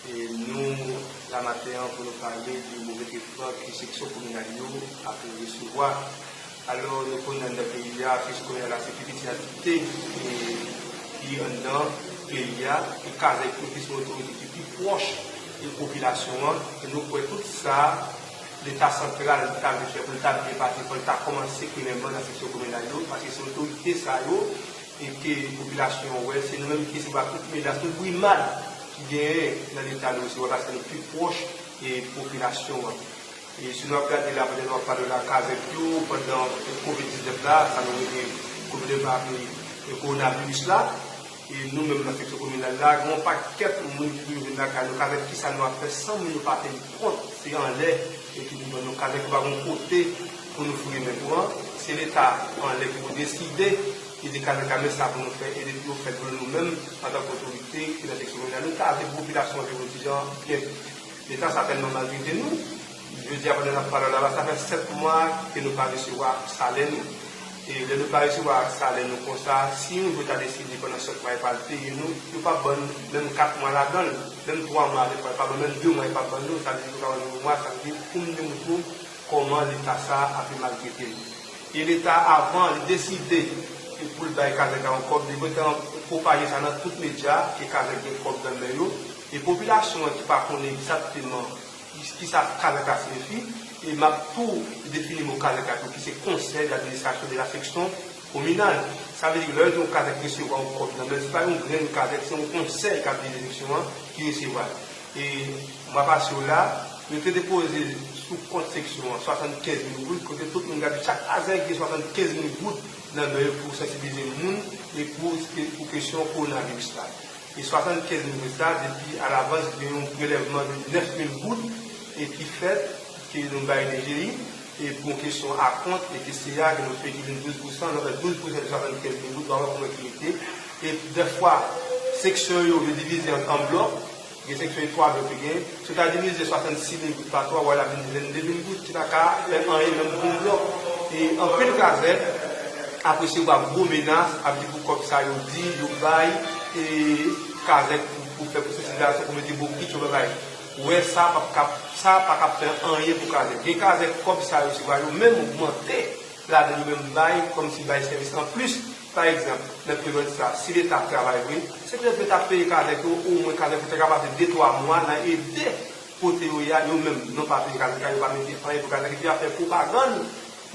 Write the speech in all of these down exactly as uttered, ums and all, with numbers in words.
E nou la maten an pou nou pale de move tretman ke seksyon kominal yo ap resevwa. Alò, nou konnen anndan peyi a, seksyon kominal la se pi piti antite e ki anndan peyi a, e kazèk yo ki se otorite ki pi pwòch e popilasyon an. E nou kwè tout sa Leta santral ta vle fè pou l ta byen pase, fò l ta kòmanse premyèman nan seksyon kominal yo, paske se otorite sa yo e ke popilasyon an wè, se nou menm ki resevwa tout menas, tout brimad ki genyen nan Leta nou resevwa, paske nou pi pwòch e popilasyon an. E si nou ap gade la, pandan nou ap pale la, kazèk yo, pandan kovid diznèf la, sa nou rele, kovid la aple e kowonaviris la, e nou menm nan seksyon kominal la, gen yon pakèt moun ki toujou vin lakay nou, kazèk kisa nou ap fè san moun yo pa teni kont, se anlè, e ki pou ban nou kazèk yo pa gen kote pou nou foure men nou an, se Leta anlè ki pou deside, e di kazèk la men sa pou nou fè, e depi yo fè pou nou menm, antanke otorite ki nan seksyon kominal, nou ta vle popilasyon an vin yon ti jan byen Leta sa tèlman maltrete nou. Jodi a, pandan n ap pale la, sa fè sèt mwa ke nou pa resevwa salè nou. E lè nou pa resevwa salè nou konsa, si yon jou ta deside pandan sèt mwa yo pa al peye nou, yo p ap ban n menm kat mwa ladan l, menm twa mwa, dèfwa, yo p ap ban n menm de mwa, yo p ap ban nou, sa vle di nou ka ban nou yon mwa, sa vle di pou m te montre w kòman Leta sa ap maltrete nou. E Leta, avan li deside pou l bay kazèk la yon kòb, li gentan pwopaje sa nan tout medya, ke kazèk gen kòb nan men yo, e popilasyon an ki pa konnen egzakteman kisa kazèk la siyifi, e m ap tou defini mo kazèk la tou, ki se Conseil d'administration de la section communale. Sa vle di, lè yo di yon kazèk resevwa yon kòb nan men l, se pa yon grenn kazèk, se yon konsèy k ap dirije seksyon an ki resevwa l. E mwa pase yo la, nou te depoze sou kont seksyon an swasannkenz mil goud, kote tout moun gade chak kazèk gen swasannkenz mil goud nan men yo pou sansibilize moun e pou, pou kesyon kowonaviris la. E swasannkenz mil goud sa, depi alavans, gen yon prelèvman de nèf mil goud e ki fèt, ke nou bay D G I, e pou yon kesyon akont, e ke se a ke nou peye ki vin douz pousan, nou fè douz pousan de swasannkenz mil goud, nou pa wè kòman ki rete. E dèfwa, seksyon yo, yo divize an, an blòk, gen seksyon yo twa blòk yo gen. Si w ta divize swasannsis mil goud pa twa, w wè l ap vin vennde mil goud, ki pa ka fè anyen menm pou yon blòk. E anpil kazèk ap resevwa gwo menas, ap di pou kòb sa yo di, yo bay, e kazèk pou, pou fè pwosesis la, se pou mete bokit, yo bay. Ou wè sa p ap ka, sa pa ka fè anyen pou kazèk. Gen kazèk kòb sa yo resevwa yo menm ogmante ladan yo menm bay, kòmsi bay sèvis anplis. Pa egzanp, nan peryòd sa, si Leta ap travay vre, se petèt Leta ap peye kazèk yo, omwen kazèk yo te ka pase de twa mwa nan ede kote yo ye a, yo menm, non pa peye kazèk la, yo pa mete anyen pou kazèk, epi y ap fè pwopagann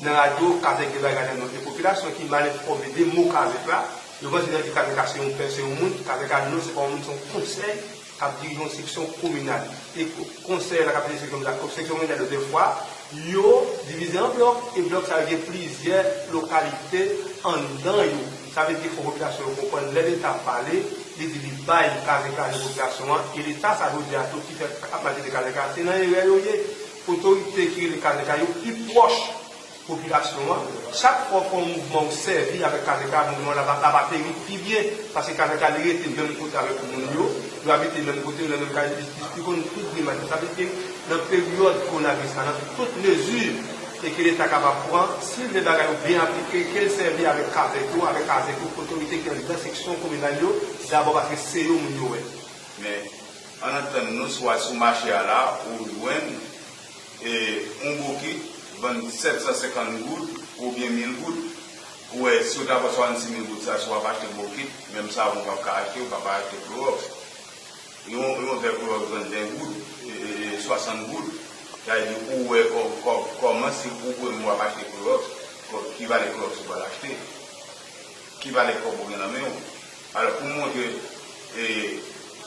nan radyo, kazèk gen bagay nan men yo. E popilasyon ki mal enfòme de mo kazèk la, yo panse lè yo di kazèk la se yon pè, se yon moun, kazèk la non, se pa yon moun, se yon konsèy k ap dirije yon seksyon kominal. E ko-, konsèy la k ap dirije seksyon kominal, seksyon kominal yo dèfwa, yo divize an blòk, e blòk sa yo gen plizyè lokalite anndan yo. Sa vle di fò popilasyon yo konprann, lè Leta ap pale, li di li bay kazèk la nan popilasyon an, e Leta sa jodi a tou ki fè ap maltrete kazèk la, se nan erè yo ye. Otorite ki rele kazèk la yo pi pwòch popilasyon an. Chak fwa w fè yon mouvman ou sèvi avèk kazèk la, mouvman w la va, la va peri pi byen, paske kazèk la li rete menm kote avèk moun yo, yo abite menm kote, yo nan menm kay, li, li, li konn tout brimad yo. Sa vle di ke nan peryòd kowonaviris la, nan tout mezi e ke Leta kapab pran, si l vle bagay yo byen aplike, ke l sèvi avèk kazèk yo, avèk kazèk yo, otorite ki anndan seksyon kominal yo, dabò paske se yo moun yo wè. Men, ann antann nou, swa sou mache a la, ou jwenn e yon bokit vann sèt san senkant goud oubyen mil goud. Ou wè, si w ta pran swasannsis mil goud sa, si w ap achte bokit, menm savon w p ap ka achte, ou p ap achte klowòks. Yon, yon vè klowòks vann ven goud, e, e, e, swasant goud. Sa vle di, ou wè kò-, kò-, kòman si ou premye w ap achte klowòks, kò-, ki valè klowòks ou pral achte. Ki valè kòb ou gen nan men w. Alò, pou montre, e,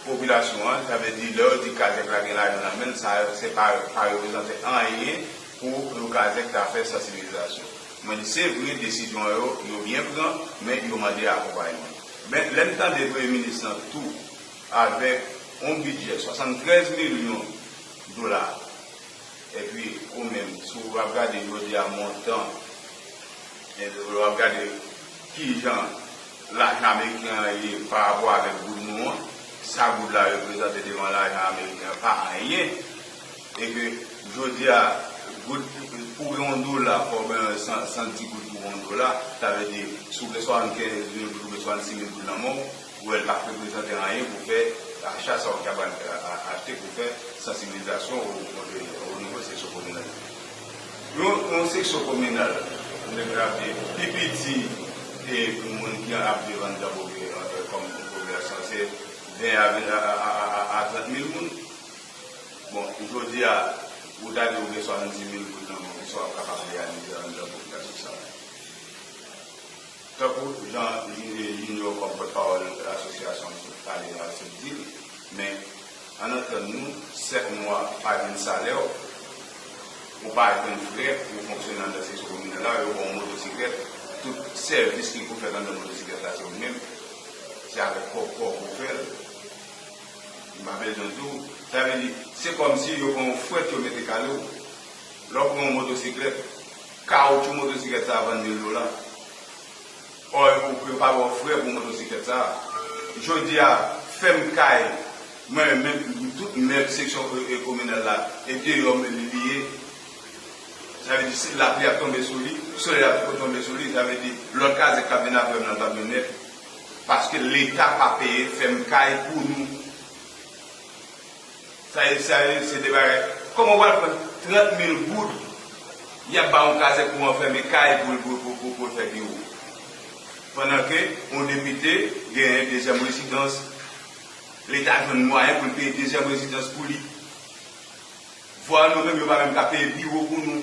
popilasyon an, sa vle di, lè yo di kazèk la gen lajan nan men l, sa, se pa, pa reprezante anyen pou yon kazèk ta fè sansibilizasyon. Mwen di, se vre, desizyon yo, yo byen pran, men yo mande akonpayman. Men, lè n tande premye minis lan tou, avèk yon bidjè swasanntrèz milyon dola, epi ou menm, si w ap gade jodi a montan, e lè w ap gade kijan lajan ameriken an ye pa rapò avèk goud nou an, sa goud la reprezante devan lajan ameriken an pa anyen, e ke jodi a, goud, pou yon dola, fò w gen san, san dis goud pou yon dola, sa vle di, si w gen swasannkenz mil goud oubyen swasannsis mil goud nan men w, ou wè l p ap reprezante anyen pou fè acha sa w ta pral, a, a, achte. fè sansibilizasyon o, o, o nivo seksyon kominal. Yon, yon seksyon kominal, nèg la ap di, pi piti e pou moun ki ap viv anndan popi-, e, kòm popilasyon, se ven a, a, a, a, a, a trant mil moun. Bon, jodi a, ou ta di ou gen swasanndiz mil goud nan men w, kisa w ap kapab reyalize anndan popilasyon sa a? Tankou jan Junior, kòm pòtpawòl asosyasyon an, sot pale a, sot di l, men ann antann nou, sèt mwa pa jwenn salè w, ou pa jwenn frè pou w fonksyone anndan seksyon kominal la, yo ba w motosiklèt, tout sèvis ki pou fèt anndan motosiklèt la, se ou menm, se avèk pwòp kò w pou w fè l. M pa bezwen di w, sa vle di, se kòmsi yo pran yon fwèt, yo mete kale w. Lè w pran yon motosiklèt, kawotchou motosiklèt sa a vann mil dola. Ò, yo, yo pa ba w frè pou motosiklèt sa a. Jodi a, fè m kay, mwen menm, tout mèb seksyon, e, e, kominal la, e deyò m li ye. Sa vle di, si lapli ap tonbe sou li, solèy ap tonbe sou li, sa vle di, lòt kazèk k ap vin apre m nan t ap vin nèt. Paske Leta pa peye fè m kay pou nou. Sa ye, sa ye, se de bagay. Kòman w pral pran trant mil goud, y ap ba yon kazèk pou anfème kay pou, pou, pou, pou, pou l fè biwo? Pandan ke yon depite genyen dezyèm rezidans, Leta jwenn mwayen pou l peye dezyèm rezidans pou li. Vwa nou menm, yo pa menm ka peye biwo pou nou.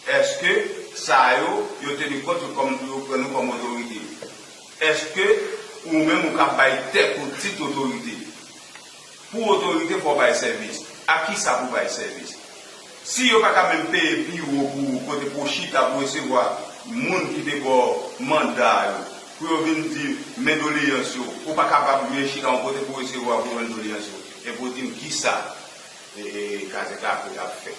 Èske sa yo, yo teni kont yo kòm, yo pran nou kòm otorite? Èske ou menm ou ka bay tèt ou tit otorite? Pou otorite, fò w bay sèvis. A kisa pou bay sèvis? Si yo pa ka menm peye biwo pou ou, kote pou w chita pou resevwa moun ki te ba w manda yo, pou yo vin di men doleyans yo, ou pa kapab menm chita yon kote pou resevwa, pou jwenn doleyans yo, epi w di m kisa, e, e, kazèk la ap, ap fè.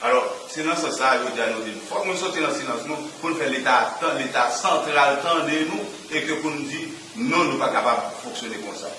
Alò, se nan sans sa a, jodi a, nou di, fòk nou soti nan silans nou, pou n fè Leta, tan-, Leta santral tande nou, e ke pou n di, non, nou pa kapab fonksyone konsa.